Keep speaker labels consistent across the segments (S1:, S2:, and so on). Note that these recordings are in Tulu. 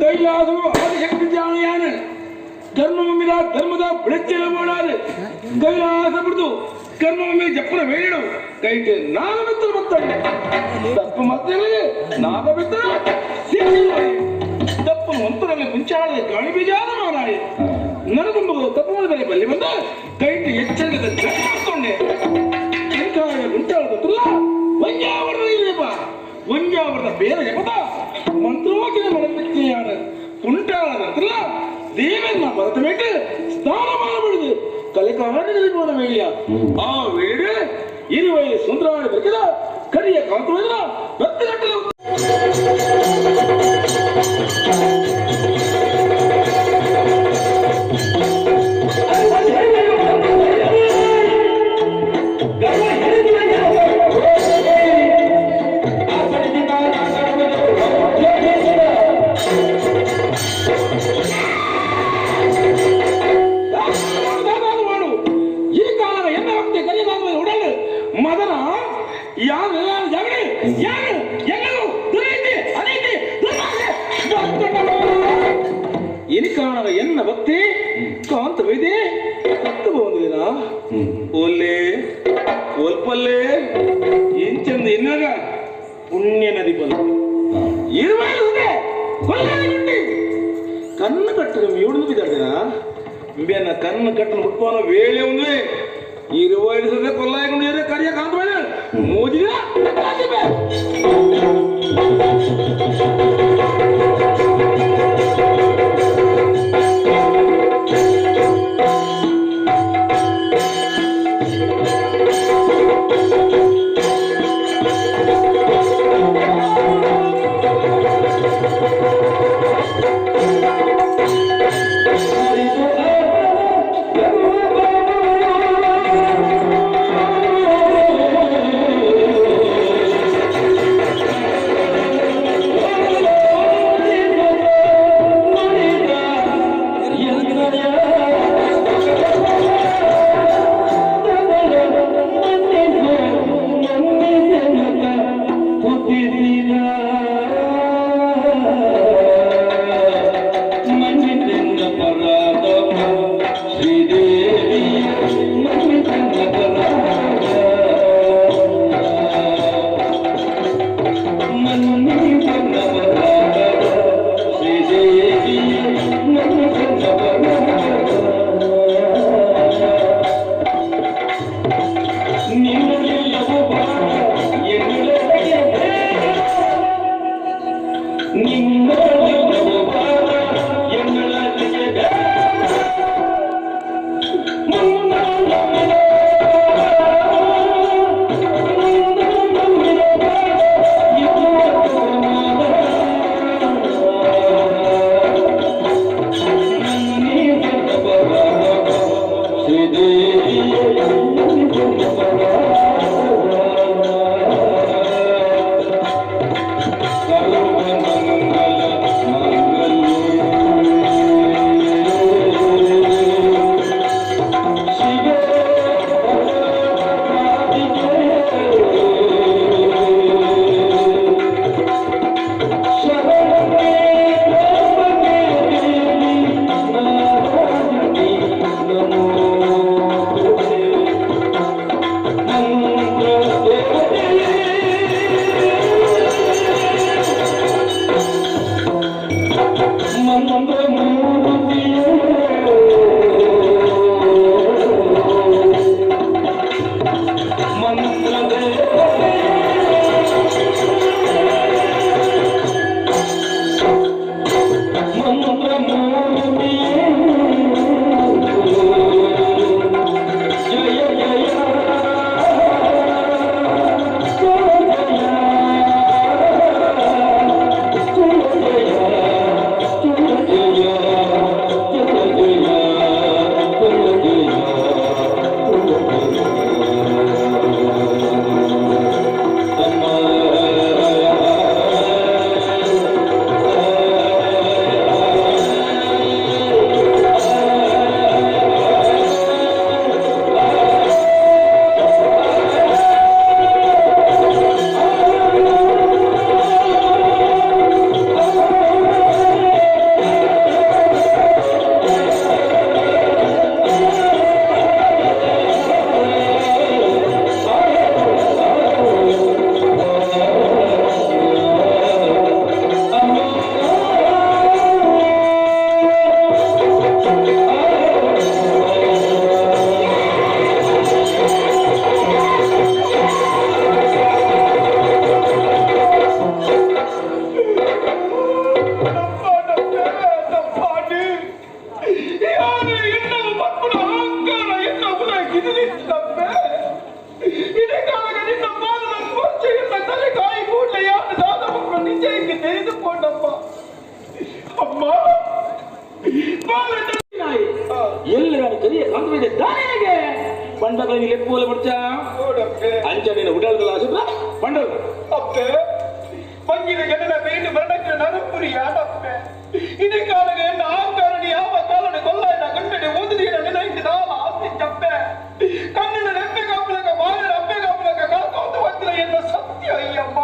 S1: ಕೈಲಾಸವು ಆದಿಶಕ್ತಿ ಜಾಣಯಾನ ಧರ್ಮದ ಧರ್ಮದ ಬೆಳಚೆಲ ಮಾಡಾರು ಕೈಲಾಸ ಬಿಡ್ದು ಕರ್ಮ ಜಪ್ಪನ ವೇಳು ಕೈಗೆ ನಾಗಮಿತ್ರ ಬರ್ತಾನೆ ತಪ್ಪು ಮತ್ತೇ ನಾಗಮಿತ್ರ ತಪ್ಪು ಮಂತ್ರದಲ್ಲಿ ಮುಂಚಾಡದೆ ಗಾಳಿ ಬೀಜಾದ ಮಾರಾಯ ನನಗೊಂಬ ತಪ್ಪು ಮೇಲೆ ಬಲ್ಲಿ ಬಂದ ಕೈಗೆ ಎಚ್ಚರಿಕೆ ಮಾಡ್ಕೊಂಡೆ ಎಂಕಾಯ ಗುಂಟಾಳದ ತುಲ್ಲ ಒಂಜಾವರದ ಇಲ್ಲಪ್ಪ ಒಂಜಾವರದ ಬೇರೆ ಜಪದ ಮಂತ್ರೋಚಿನ ಮಲಪಿಚ್ಚಿಯಾನ ಕುಂಟಾಳದ ತುಲ್ಲ ದೇವನ್ನ ಭರತಮೇಟು ಸ್ನಾನ ಮಾಡಬಿಡುದು ಕಲೆಕಾಡಿನಲ್ಲಿ ಹೋದ ವೇಳೆಯ ಆ ವೇಳೆ ಇರುವೈ ಸುಂದರಾಣಿ ಬದುಕಿದ ಕರಿಯ ಕಾಂತವೇದ್ರ ರಕ್ತಗಟ್ಟಲೆ. ಮಾಡು ಈ ಕಾಲದ ಎನ್ನ ಭಕ್ತಿ ಕರಿಯ ಕಾಂತವೇದ್ರ ಉಡಲು ಮದನ ಯಾರು ಯಾರು ಜಗಡಿ ಯಾರು ಎಲ್ಲರೂ ದುರೀತಿ ಅನೀತಿ ದುರ್ಮಾರ್ಗ ಇನಿ ಕಾಣದ ಎನ್ನ ಭಕ್ತಿ ಕಾಂತ ವೈದ್ಯ ತತ್ತು ಬಂದಿಲ್ಲ ಒಲ್ಲೆ ಒಲ್ಪಲ್ಲೆ ಇಂಚಂದ ಇನ್ನಾಗ ಪುಣ್ಯ ನದಿ ಬಂದು ಇರುವೆ ಕೊಲ್ಲಾಗುಂಡಿ ಕಣ್ಣು ಕಟ್ಟಲು ಏಳು ಬಿದ್ದಾಡ್ದಿನ ಇಂಬೆನ್ನ ಕಣ್ಣು ಕಟ್ಟಲು ಮುಟ್ಕೋನ ವೇಳೆ ಒಂದು ಇರುವ ಇಳಿಸದೆ ಕೊಲ್ಲಾಯಕೊಂಡು ಕರಿಯ ಕಾಂತ ಮೋದಿದ. ಊರ್ದಗಳ ಲೆಪ್ಪೋಲೆ ಬರ್ಚಾ ಅಂಚನೆ ಉಡಲ್ದಲ್ಲ ಆಶುದ್ರ ಪಂಡಲ್
S2: ಅಪ್ಪೆ ಪಂಜಿನ ಜನನ ಬೇಟು ಮರಣಕ್ಕೆ ನರಪುರಿ ಯಾನಪ್ಪೆ ಇಡೀ ಕಾಲಗೆ ಎನ್ನ ಆಕಾರಣಿ ಯಾವ ಕಾಲನೆ ಕೊಲ್ಲಾಯನ ಗಂಟೆಗೆ ಓದಿದೀರ ನೆನೈತಿ ನಾಮ ಆಸ್ತಿ ಚಪ್ಪೆ ಕಣ್ಣಿನ ರೆಪ್ಪೆ ಕಾಪಲಕ ಬಾಲಿನ ಅಪ್ಪೆ ಕಾಪಲಕ ಕಾಕೋತ ಬಂದಿಲ್ಲ ಎನ್ನ ಸತ್ಯ ಅಯ್ಯಮ್ಮ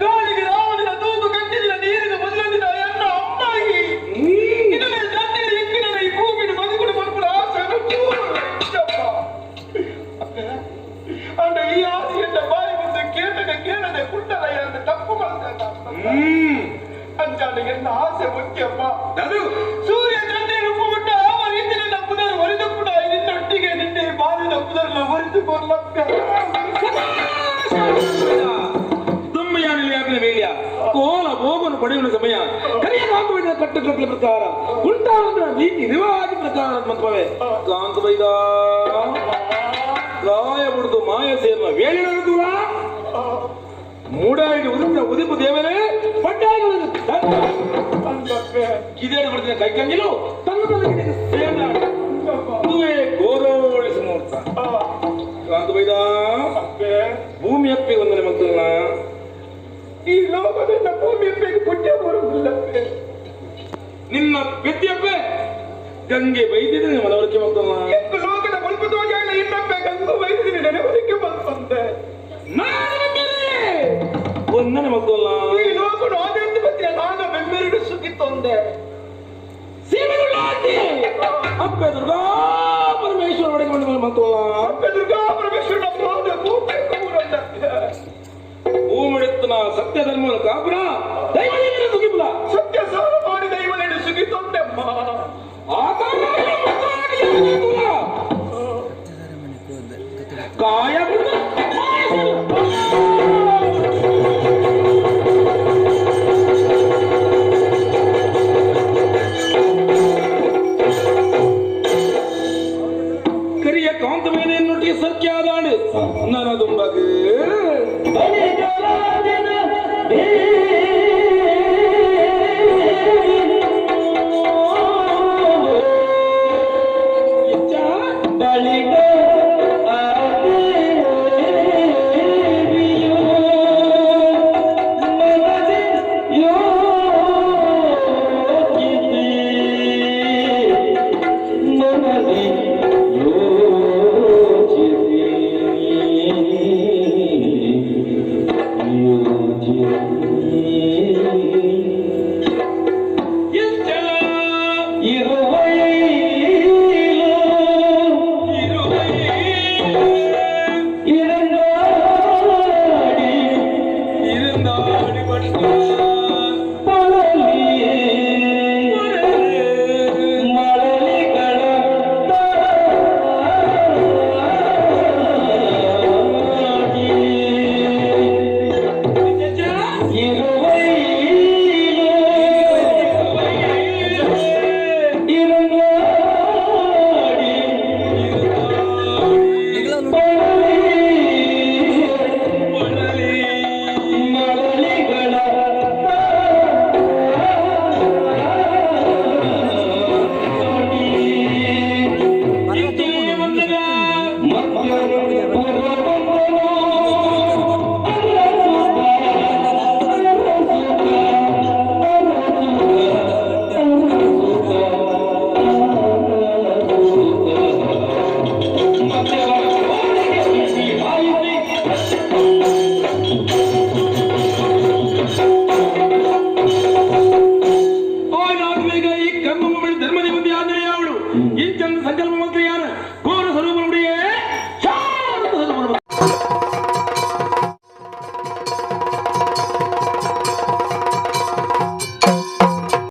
S2: ಗಾಳಿಗೆ ರಾವಣನ ತೂಗು ಕಟ್ಟಿದಿನ ನೀರಿನ ಮೊದಲಂದಿನ ಎನ್ನ ಅಮ್ಮಾಯಿ ಇದನ್ನೇ ಜಟ್ಟಿನ ಇಕ್ಕಿನ ಈ ಭೂಮಿನ ಬದುಕುಡು ಮಲ್ಪುಡ ಆಸೆ ಅಯ್ಯಮ್ಮ ಅಪ್ಪೆ ಅಂಡ ಈ ಆಸೆಯನ್ನ ಬಾಯಿ ಮುಂದೆ ಕೇಳದೆ ಕೇಳದೆ ಕುಂಡಲಯ್ಯ ಅಂತ ತಪ್ಪು ಮಾಡ್ತಾನೆ ಅಂಚಾಡ ಎನ್ನ ಆಸೆ ಮುಖ್ಯಮ್ಮ ಸೂರ್ಯ ಚಂದ್ರ ರೂಪುಬಿಟ್ಟ ಆ ರೀತಿಯಲ್ಲಿ ನಪ್ಪುದರು ಒರಿದು ಕೂಡ ನಿನ್ನೊಟ್ಟಿಗೆ ನಿನ್ನೆ ಬಾರಿ ನಪ್ಪುದರಲ್ಲ ಒರಿದು ಕೊರ್ಲಕ್ಕ
S1: ದುಮ್ಮಯಾನಲ್ಲಿ ಯಾಪಿನ ಮೇಲಿಯ ಕೋಲ ಭೋಗನು ಪಡೆಯುವ ಸಮಯ ಕರಿಯ ಕಾಂತವೈದ ಕಟ್ಟು ಕಟ್ಟಲ ಪ್ರಕಾರ ಉಂಟಾದ ರೀತಿ ರಿವಾಜ್ ಪ್ರಕಾರ ಮಂತ್ಪವೆ ಕಾಂತವೈದ ಕಾಯ ಬುಡ್ದು ಮಾಯ ಸೇರ್ನ ವೇಳೆ ದೂರ ಮೂಡಾಯಿಡು ಉದಿತ ಉದಿಪು ದೇವರೇ ಪಡ್ಡಾಗಿ ಕಿದೇಡು ಬಿಡ್ತಿನ ಕೈಕಂಗಿಲು ತನ್ನ ತನ್ನ ಸೇರ್ನ ಇದುವೇ ಗೌರವಗೊಳಿಸ ಮುಹೂರ್ತ ಕಾಂತವೈದ ಭೂಮಿ ಅಪ್ಪಿ ಒಂದನೆ ಮಕ್ಕಳನ್ನ
S2: ಈ ಲೋಕದಿಂದ ಭೂಮಿ ಅಪ್ಪೆಗೆ ಪುಣ್ಯ ಬರುವುದಿಲ್ಲ
S1: ನಿನ್ನ ಪೆತ್ತಿಯಪ್ಪೆ ಗಂಗೆ ಬೈದಿದೆ ಮನವರಿಕೆ ಮಕ್ಕಳನ್ನ
S2: ಎಂಟು ಲೋಕದ ಮುಳುಪುತೋಜಾಗ ಇನ್ನೊಬ್ಬ ಗಂಗು ಬೈದಿದ್ದೀನಿ ನೆನವರಿಕೆ ಬಂತಂತೆ
S1: ಒಂದನೆ ಮಕ್ಕಳನ್ನ
S2: ಈ ಲೋಕನು ಆದ್ಯಂತ ಬತ್ತಿನ ನಾನು ಬೆಮ್ಮೆರಡು ಸುಗಿತ್ತೊಂದೆ
S1: ಅಪ್ಪೆ ದುರ್ಗಾ ಪರಮೇಶ್ವರ ಒಡೆಗೆ ಬಂದ ಮಕ್ಕಳನ್ನ
S2: ಅಪ್ಪೆ ದುರ್ಗಾ ಪರಮೇಶ್ವರನ ಪಾದ ಭೂಮಿ ಕೂರಂದ
S1: ಭೂಮಿಡುತ್ತನ ಸತ್ಯ ಧರ್ಮನ ಕಾಪುರ ದೈವದೇವರ ಸುಗಿಪುಲ
S2: ಸತ್ಯ ಸಾರ ಮಾಡಿ ದೈವನೇಡು ಸುಗಿತ್ತೊಂದೆಮ್ಮ
S1: ಕಾಯ ಬಿಡುದು ಕರಿಯ ಕಾಂತ ಮೇಲೆ ಎನ್ನೊಟ್ಟಿಗೆ ಸಖ್ಯಾದಾಡು ನನದುಂಬಗು